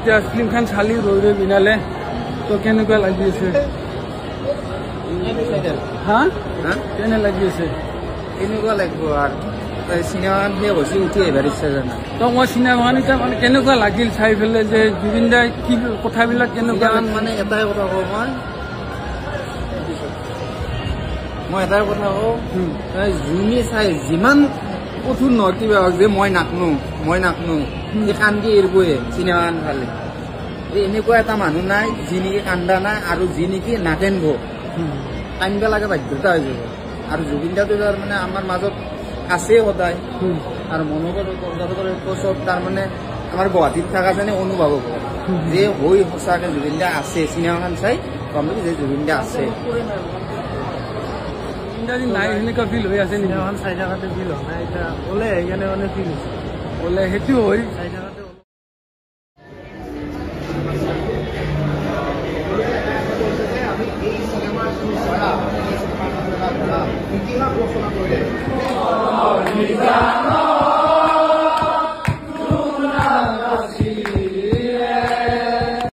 এতিয়া ফিল্মখন চালি ৰৈ ৰৈ বিনালে, তো কেনেকুৱা লাগি আছে? হা, কেনে লাগি আছে? কেনেকুৱা লাগিব আৰু, চিনেমাখন শেষ হৈছে, উঠি আহিবাৰ ইচ্ছা জানা। তো মই চিনেমাখন এতিয়া মানে কেনেকুৱা লাগিল চাই পেলাই, যে জুবিন দাই কি কথাবিলাক কেনেকুৱা? মানে এটাই কথা কওঁ, মই এটাই কথা কওঁ, যোনে চাই যিমান কঠোৰ নহয় কিবা হওক, যে মই নাকনো, মই নাকনো, সি কান্দি এৰিবয়ে চিনেমাখন চালে। এনেকুৱা এটা মানুহ নাই যি নেকি কান্দা নাই আৰু যি নেকি নাকেনব, কান্দিব লাগে বাধ্যতা হৈ যাব। আৰু জুবিন দাটো তাৰমানে আমাৰ মাজত আছে সদায়, আৰু মনৰ চব তাৰমানে আমাৰ গুৱাহাটীত থকা যেনে অনুভৱ হ'ব যে হৈ সঁচাকে জুবিন দা আছে। চিনেমাখন চাই গম পাবি যে জুবিন দা আছে। নাই সেনেকুৱা ফিল হৈ আছে? চিনেমাখন চাই থাকোঁতে ফিল হোৱা নাই, এতিয়া ওলাই সেইকাৰণে মানে ফিল হৈছে। ওলাই সেইটো হয়। চাই থাকোঁতে ইতিহাস ৰচনা কৰিলে।